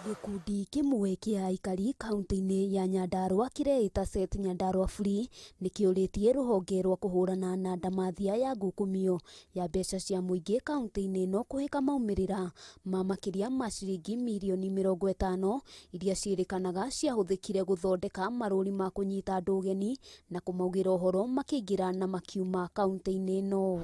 Gĩkundi kĩmwe kĩa aikari kaunti-inĩ ya Nyandarua kĩreĩta Set Nyandarua Free nĩ kĩũrĩtie rũhonge rwa kũhũrana na ndamathia ya ngukumio ya mbeca cia mũingĩ kaunti-inĩ ĩno kũhĩka maumĩrĩra ma makĩria ma ciringi mirioni 50 iria ciĩrĩkanaga ciahũthĩkire gũthondeka marũri ma kũnyita andũ ũgeni na kũmaugĩra ũhoro makĩingĩra na makiuma kaunti-inĩ ĩno.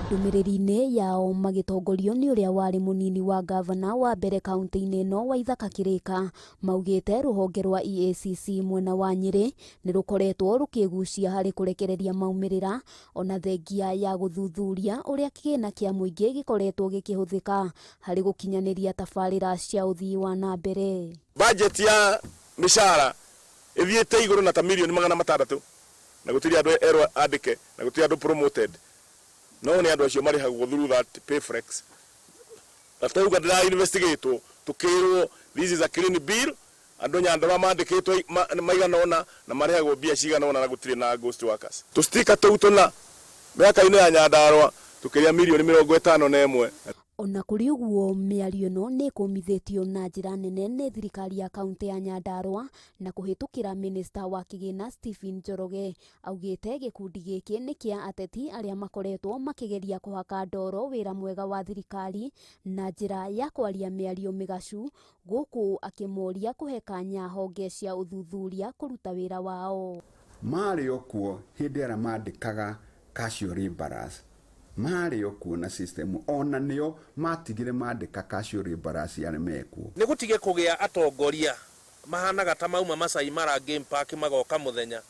Ndũmĩrĩri-inĩ yao magĩtongorio nĩ ũrĩa warĩ mũnini wa ngavana wa mbere kaunti-inĩ ĩno Waithaka Kĩrĩka, maugĩte rũhonge rwa EACC mwena wa Nyĩrĩ nĩ rũkoretwo rũkĩgucia harĩ kũrekereria maumĩrĩra ona thengia ya gũthuthuria ũrĩa kĩgĩna kĩa mũingĩ gĩkoretwo gĩkĩhũthĩka harĩ gũkinyanĩria tabarĩra cia ũthii wa na mbere. Budget ya mĩcara ĩthiĩte igũrũ na ta mirioni 600 na gũtirĩ andũ erũ andĩke na gũtirĩ andũ promoted no nĩ andũ acio marĩhagwo through that payflex na twauga ndĩra investigatwo tũkĩrwo this is a clean bill. Andũ Nyandarua mandĩkĩtwo maigana ũna na marĩhagwo mbia cigana ũna na gũtirĩ na ghost workers. Tũ sticker tũu tũna mĩhaka-inĩ ya Nyandarua tũkĩrĩa mirioni 51. Ona kũrĩ ũguo, mĩario ĩno nĩ ĩkũmithĩtio na njĩra nene nĩ thirikari ya kaunti ya Nyandarua na kũhĩtũkĩra mĩnĩsta wa kĩgĩna Stephen Njoroge. Augĩte gĩkundi gĩkĩ nĩ kĩa ateti arĩa makoretwo makĩgeria kũhaka ndoro wĩra mwega wa thirikari na njĩra ya kwaria mĩario mĩgacu, gũkũ akĩmoria kũhe kanya honge cia ũthuthuria kũruta wĩra wao. Marĩ o kuo hĩndĩ ĩrĩa mandĩkaga casual laborers, marĩ o kuo na system, ona nĩo matigire mandĩka casual laborers arĩa mekuo. Nĩ gũtige kũgĩa atongoria mahanaga ta mauma Masai Mara Game Park, magoka mũthenya,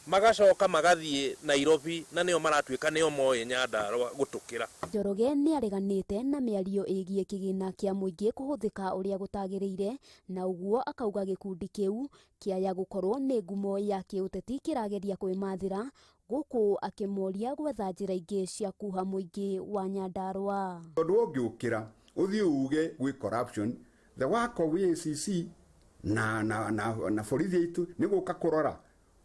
magacoka magathiĩ Nairobi, na nĩo maratuĩka nĩo moĩ Nyandarua gũtũkĩra. Njoroge nĩ areganĩte na mĩario ĩgiĩ kĩgĩna kĩa mũingĩ kũhũthĩka ũrĩa gũtagĩrĩire, na ũguo akauga gĩkundi kĩu kĩaya gũkorwo nĩ ngumo ya kĩũteti kĩrageria kwĩmathĩra, gũkũ akĩmoria gwetha njĩra ingĩ cia kuha mũingĩ wa Nyandarua. Tondũ ũngĩũkĩra ũthiĩ uge gwĩ corruption, the work of EACC na borithi aitũ nĩ gũka kũrora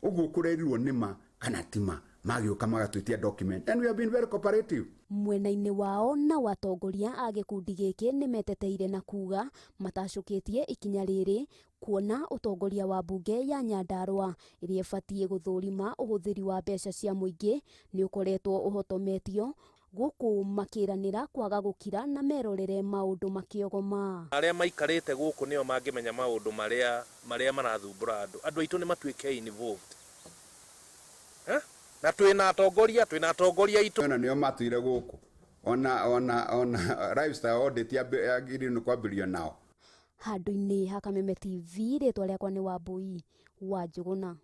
ũguo kũrerirwo nĩma kana tima, magĩũka magatwĩtia document, and we have been very cooperative. Mwena-inĩ wao nao atongoria a gĩkundi gĩkĩ nĩ meteteire na kuga matacũkĩtie ikinya rĩrĩ, kuona ũtongoria wa mbunge ya Nyandarua ĩrĩa ĩbatiĩ gũthũrima ũhũthĩri wa mbeca cia mũingĩ nĩ ũkoretwo ũhotometio, gũkũ makĩranĩra kwaga gũkira na merorere maũndũ makĩogoma. Arĩa maikarĩte gũkũ nĩo mangĩmenya maũndũ marĩa marathumbũra andũ. Andũ aitũ nĩ matuĩke involved. Eh? Na twĩna atongoria aitũ. Ona nĩo matũire gũkũ, ona lifestyle audit yagĩrĩirwo nĩ kwambĩrĩrio nao. Handũ-inĩ ha Kameme TV, rĩtwa rĩakwa nĩ Wambui wa Njũgũna.